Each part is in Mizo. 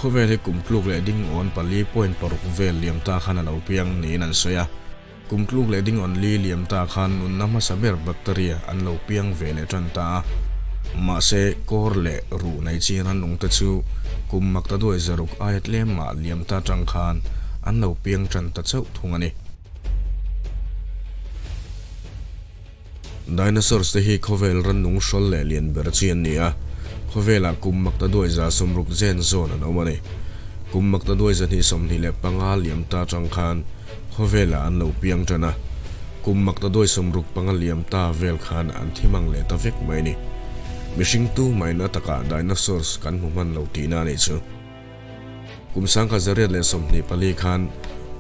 Khawvel hi kum tluk leh ding awn 4.6 vel liam ta khan a lo piang niin an sawi a. Kum tluk leh ding awn li liam ta khan nunna hmasa ber bacteria an lo piang ve leh tan ta a. Mahse, kawr leh ruh nei chi rannungte chu kum maktaduai zaruk aia tlem mah liam ta tang khan an lo piang tan ta chauh thung a ni. Dinosaurs te hi khawvel rannung hrawl leh lian ber chi an ni a, khawvelah kum maktaduai 160 zen zawn an awm a ni. Kum maktaduai 225 liam ta atang khan khawvelah an lo piang tan a, kum maktaduai 65 liam ta vel khan an thi mang leh ta vek mai a ni. Mihring tu mahin a takah dinosaurs kan hmu hman lo tihna a nih chu. Kum 1924 khan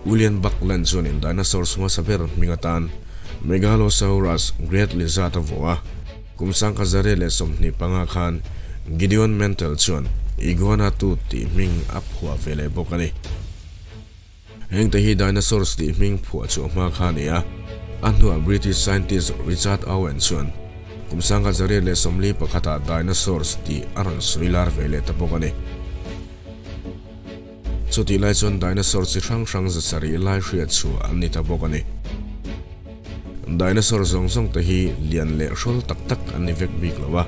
William Buckland chuanin dinosaurs hmasa ber hming atan Megalosaurus Great Lizard a vuah a. Kum 1925 khan Gideon Mantell chuan Iguanatooth tih hming a phuah ve leh bawk a ni. Hengte hi dinosaurs tih hming phuah chhuah hma kha a ni a, a hnuah British scientist Richard Owen chuan kum 1941 ah dinosaurs tih a rawn sawi lar ve leh ta bawk a ni. Chutih lai chuan dinosaur chi hrang hrang 700 lai hriat chhuah an ni ta bawk a ni. Dinosaur zawng zawng te hi lian leh hrawl tak tak an ni vek bik lo a,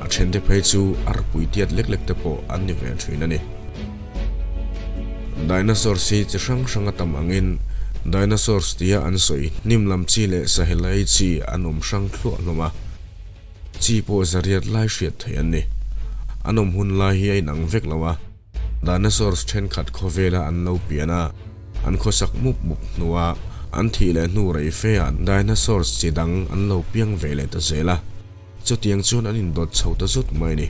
a thente phei chu arpui tiat lek lek te pawh an ni ve thin a ni. Dinosaurs hi chi hrang hrang a tam angin dinosaurs tia an sawi hnim lam chi leh sahel ei chi an awm hrang thluah hlawm a, chi pawh zariat lai hriat theih an ni. An awm hun lai hi a inang vek lo a. Dinosaurs thenkhat khawvela an lo pian a, an khawsak mup mup hnua an thih leh hnu rei feah dinosaurs chi dang an lo piang ve leh ta zel a, chutiang chuan an indawt chho ta zut mai a ni.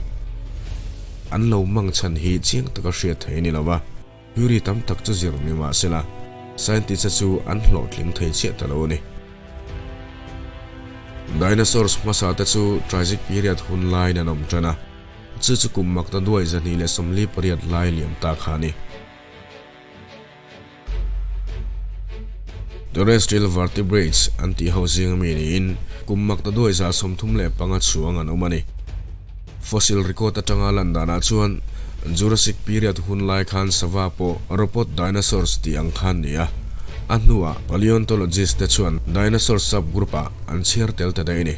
An lo mang chhan hi chiang taka hriat thei a ni lo va, theory tam tak chu zir ni mah sela, scientist-a chu an hlawhtling thei chiah ta lo a ni. Dinosaurs hmasa te chu Triassic period hun laiin an awm tan a. Chu chu kum makta duai 248 lai liam ta kha a ni. Terrestrial vertebrates an tih ho zinga mi niin kum makta duai 35 chhuang an awm a ni. Fossil record atanga lan danah chuan Jurassic period hun lai khan sava pawh ropot dinosaurs tih ang khan ni a. A hnuah paleontologist te chuan dinosaur subgroup ah an chhiar tel ta daih a ni.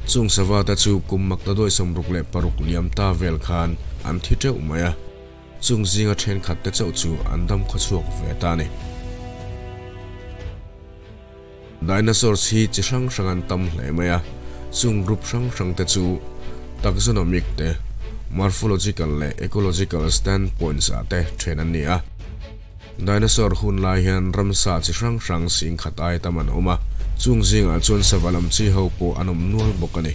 Chung sava te chu kum makta duai 66 liam ta vel khan an thi teuh mai a, chung zinga thenkhat te chauh chu an dam khaw chhuak ve ta a ni. Dinosaurs hi chi hrang hrang an tam hle mai a, chung group hrang hrang te chu taxonomic te, morphological leh ecological standpoints ah te then an ni a. Dinosaur hun lai hian ramsa chi hrang hrang sing khat ai tam an awm a, chung zingah chuan sava lam chi ho pawh an awm nual bawk a ni.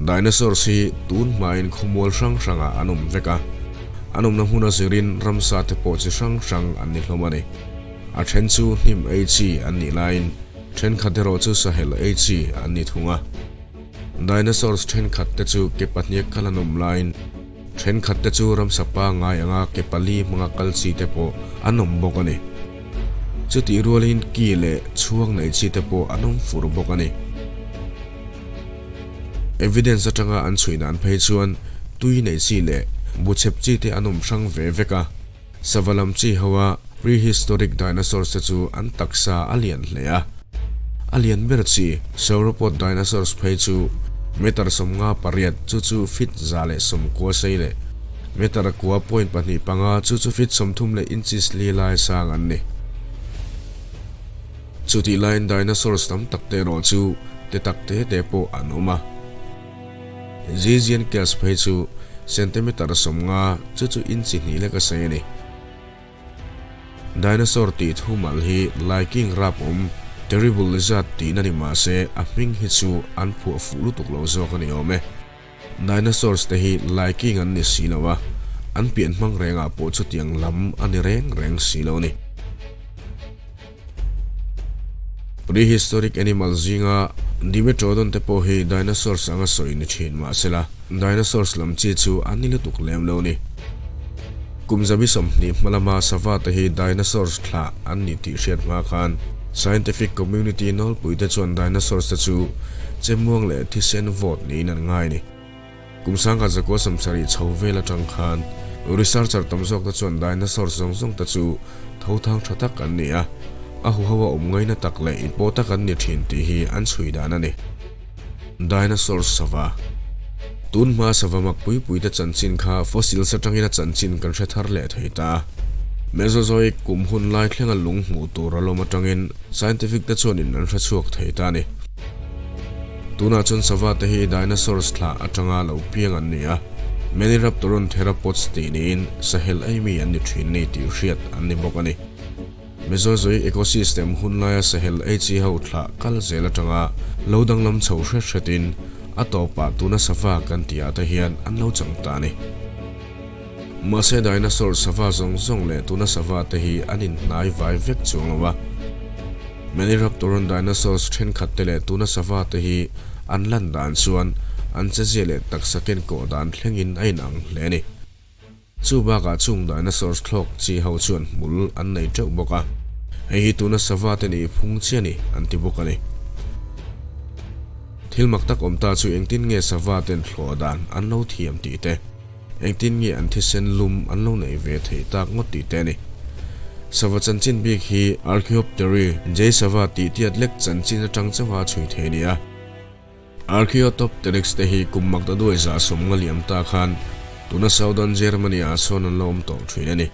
Dinosaurs hi tun hmain khawmual hrang hrangah an awm vek a, an awmna hmuna zirin ramsa te pawh chi hrang hrang an ni hlawm a ni. A then chu hnim ei chi an nih laiin thenkhat erawh chu sahel ei chi an ni thung a. Dinosaurs thenkhat te chu ke pahnih kal an awm laiin Thenkhat te chu ramsa pangngai anga ke pali hmanga kal chi te pawh an awm bawk a ni. Chutih rualin ki leh chhuang nei chi te pawh an awm fur bawk a ni. Evidence atanga an chhui dan phei chuan tui nei chi leh buchhep chi te an awm hrang ve vek a. Sava lam chi hoa prehistoric dinosaurs te chu an taksa a lian hle a. A lian ber chi sauropod dinosaurs phei chu meter 58 chu chu feet 190 sei leh meter 9.25 chu chu feet 30 leh inches li lai sang an ni. Chutih laiin dinosaurs tam tak te erawh chu te tak te te pawh an awm a. Zizian Kes phei chu centimeter 50 chu chu inch hnih lek a sei a ni. Dinosaur tih thu mal hi laiking rap awm terrible lizard tihna ni mah se a hming hi chu an phuah fuh lutuk lo zawk a ni awm e. Dinosaurs te hi laiking an ni si lo a, an pian hmang rengah pawh chutiang lam a ni reng reng si lo a ni. Prehistoric animal zinga Dimetrodon te pawh hi dinosaurs anga sawi ni thin mahsela dinosaurs lam chi chu an ni lutuk lem lo ni. Kum 20 hma lama sava te hi dinosaurs thlah an ni tih hriat hma khan scientific community nawlpui te chuan dinosaurs te chu chemuang leh thisen vawt niin an ngai ni. Kum 1970 chho vel atang khan researcher tam zawk te chuan dinosaurs zawng zawng te chu tho thang tha tak an ni a, a huho a awm ngaina tak leh inpawh tak an ni thin tih hi an chhui dan a ni. Dinosaurs sava. Tun hma sava mak pui pui te chanchin kha fossils atangin a chanchin kan hre thar leh thei ta. Mesozoic kum hun lai thlenga lung hmuh tur a lawm atangin scientific te chuanin an hre chhuak thei ta a ni. Tunah chuan sava te hi dinosaurs thlah atanga lo piang an ni a, Maniraptoran theropods tih niin sahel ei mi an ni thin ni tih hriat an ni bawk a ni. Mesozoic ecosystem hun laia sahel ei chi ho thlah kal zel atanga lo danglam chho hret hretin a tawpah tuna sava kan tih ah te hian an lo chang ta a ni. Mahse dinosaur sava zawng zawng leh tuna sava te hi an inhnai vai vek chuang lo a. Maniraptoran dinosaurs thenkhat te leh tuna sava te hi an lan dan chuan an chezia leh taksa kenkawh dan thlengin a inang hle a ni. Chu bakah chung dinosaurs thlawk chi ho chuan hmul an nei teuh bawk a, hei hi tuna sava te nih phung chiah ni an ti bawk a ni. Thil mak tak awm ta chu engtin nge sava ten thlawh dan an lo thiam tih te, engtin nge an thisen lum an lo nei ve thei tak ngawt tih te a ni. Sava chanchin bik hi Archaeoptery, Jay Sava tih tiat lek chanchin atang chauha chhui thei a ni a. Archaeotopteryx te hi kum mak ta duai za 50 liam ta khan tuna Southern Germany ah sawn an la awm tawh thin a ni.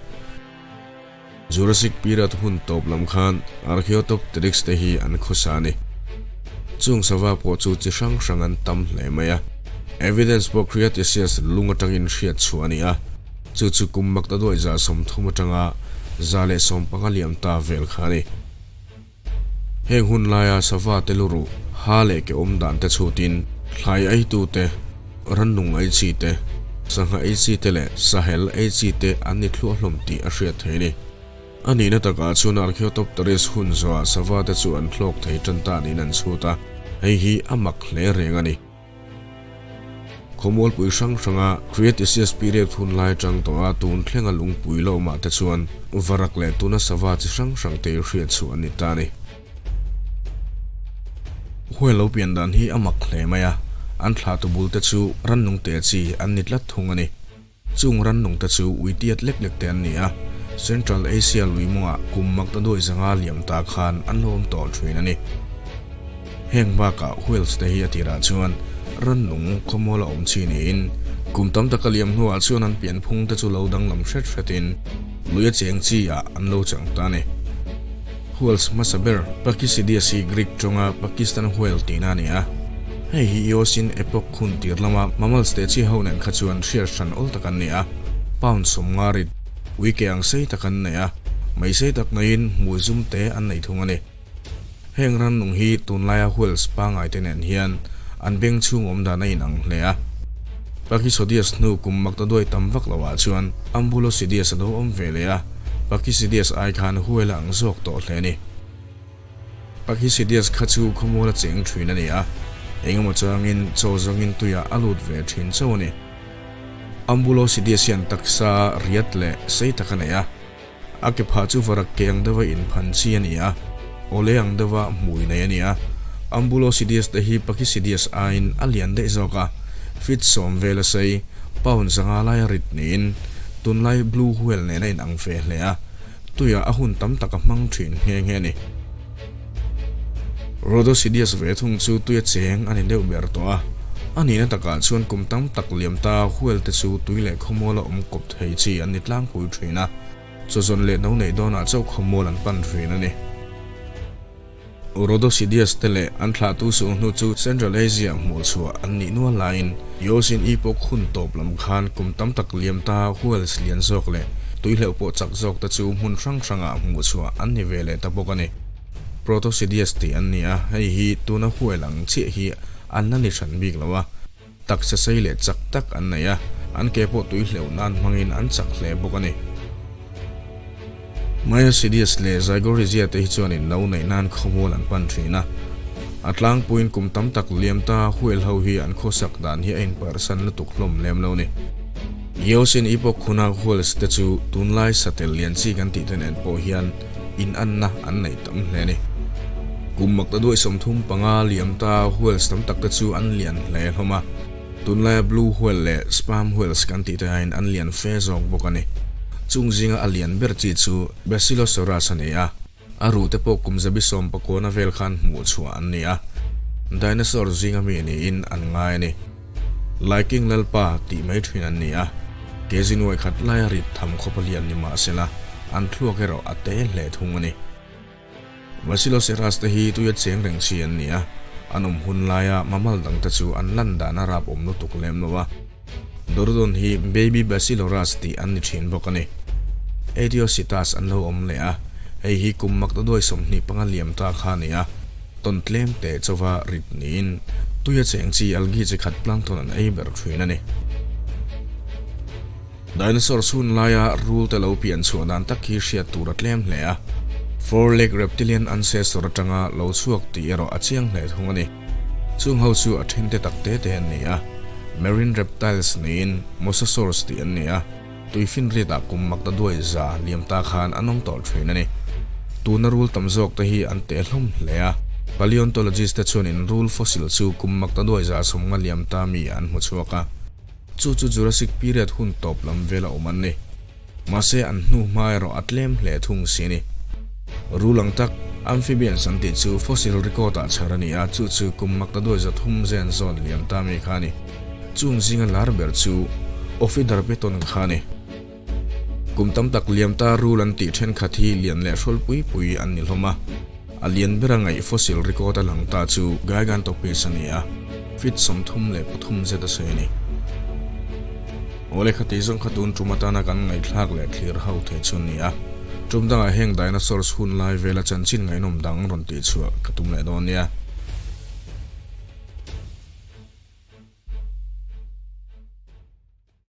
Jurassic period hun tawp lam khan Archaeotopteryx te hi an khawsa a ni. Chung sava pawh chu chi hrang hrang an tam hle mai a. Evidence pawh Cretaceous lung atangin hriat chhuah a ni a, chu chu kum mak ta duai za 30 atanga 115 liam ta vel kha a ni. Heng hun laia sava te lu ruh, ha leh ke awm dan te chhutin thlai eitu te, rannung ei chi te, sangha ei chi te leh sahel ei chi te an ni thluah hlawm tih a hriat thei a ni. A nihna takah chuan Archaeotopteryx hun zawhah sava te chu an hlawk thei tan ta niin an chhut a, hei hi a mak hle reng a ni. Khawmualpui hrang hranga Cretaceous period hun lai atang tawha tun thlenga lungpui la awmah te chuan varak leh tuna sava chi hrang hrang te hriat chhuah an ni ta a ni. Huai lo pian dan hi a mak hle mai a, an thlahtu bul te chu rannung te chi an ni tlat thung a ni. Chung rannung te chu ui tiat lek lek te an ni a, Central Asia lui mawngah kum mak ta duai zanga liam ta khan an lo awm tawh thin a ni. Heng bakah whales te hi a tirah chuan rannung khawmual a awm chi niin kum tam taka liam hnuah chuan an pianphung te chu lo danglam hret hretin lui a cheng chi ah an lo chang ta a ni. Whales hmasa ber Pachycetus hi Greek tawnga Pakistan whale tihna a ni a. Hei hi Eocene epoch hun tir lama mammals te chi ho nen kha chuan hriat hran awl tak an ni a. Pound 50 rit, ui ke ang sei tak an nei a, mai sei tak naiin hmui zum te an nei thung a ni. Heng rannung hi tunlaia whales pangngai te nen hian an beng chhung awm dan a inang hle a. Pachycetus hnu kum mak ta duai tam vak loah chuan Ambulocetus a lo awm ve leh a. Pachycetus ai khan huaila ang zawk tawh hle a ni. Pachycetus kha chu khawmual a cheng thin a ni a, engemaw changin chaw zawngin tuiah a lut ve thin chauh a ni. Ambulocetus hian taksa riat leh sei tak a nei a, a ke phah chu varak ke ang deuha inphan chi a ni a, awle ang deuha hmui nei a ni a. Ambulocetus te hi Pachycetus aiin a lian daih zawk a, feet 10 vel a sei, pound 500 laia rit niin, Tunlai Blue Whale nen a inang ve hle a, tuiah a hun tam tak a hmang thin nghe nghe a ni. Rhodocedius ve thung chu tuia cheng a ni deuh ber tawh a, a nihna takah chuan kum tam tak liam ta whale te chu tui leh khawmual a awm kawp thei chi an ni tlangpui thin a, chawzawn leh no neih dawnah chauh khawmual an pan thin a ni. Rhodocedius te leh an thlahtu suh hnu chu Central Asia hmuh chhuah an nih nual laiin Eocene epoch hun tawp lam khan kum tam tak liam ta whales lian zawk leh tuihleuh pawh chak zawk te chu hmun hrang hrangah hmuh chhuah an ni ve leh ta bawk a ni. Protocedius tih an ni a, hei hi tuna whale ang chiah hi an la ni hran bik lo a. Taksa sei leh chak tak an nei a, an ke pawh tui hleuh nan hmangin an chak hle bawk a ni. Myacidius leh Zygorizia te hi chuanin no neih nan khawmual an pan thin a. A tlangpuiin kum tam tak liam ta whale ho hi an khawsak dan hi a inperhsan lutuk hlawm lem lo ni. Eocene epoch huna whales te chu tunlai satel lian chi kan tih te nen pawh hian inanna an nei tam hle a ni. Kum mak ta duai 35 liam ta whales tam tak te chu an lian hle hlawm a. Tunlaia blue whale leh sperm whales kan tih te aiin an lian fe zawk bawk a ni. Chung zinga a lian ber chi chu Basilosaurus a ni a, a ruh te pawh kum zabi sawmpakuana vel khan hmuh chhuah an ni a, dinosaur zinga mi niin an ngai a ni. Laiking Lalpa tih mai thin an ni a, kezi nuai khat laia rit tham khawpa lian ni mah sela an thluak erawh a te hle thung a ni. Basilosaurus te hi tuia cheng reng chi an ni a, an awm hun laia mammal dangte chu an lan dan a rap awm lutuk lem lo a. Dorudon hi Baby Basilosaurus tih an ni thin bawk a ni. Aetiocetus an lo awm leh a, hei hi kum maktaduai 25 liam ta kha a ni a, tawn tlem teh chauva rit niin tuia cheng chi algae chi khat plankton an ei ber thin a ni. Dinosaur chhun laia rul te lo pian chhuah dan tak hi hriat tur a tlem hle a, four leg reptilian ancestor atanga lo chhuak tih erawh a chiang hle thung a ni. Chung ho chu a then te tak te te an ni a, marine reptiles niin mosasaurs tih an ni a, tuifinriat ah kum makta duai za liam ta khan an awm tawh thin a ni. Tuna rul tam zawk te hi an teh hlawm hle a, paleontologist te chuanin rul fossil chu kum makta duai za 50 liam ta mi an hmu chhuak a. Chu chu Jurassic period hun tawp lam vela awm an ni. Mahse an hnu hma erawh a tlem hle thung si a ni. Rul ang tak, amphibians an tih chu fossil record ah chhar a ni a, chu chu kum makta duai 300 zen zawn liam ta mi kha a ni. Chung zinga lar ber chu Ophiderpeton kha a ni. Kum tam tak liam ta rul an tih thenkhat hi lian leh hrawl pui pui an ni hlawm a. A lian bera ngaih fossil record a lang ta chu Gigantopis a ni a, feet 33 zet a sawi a ni. Awle khati zawng kha tun tum atana kan ngaihthlak leh thlir ho thei chu an ni a. Tum dangah heng dinosaurs hun lai vela chanchin ngaihnawm dang rawn tihchhuah ka tum leh dawn nia.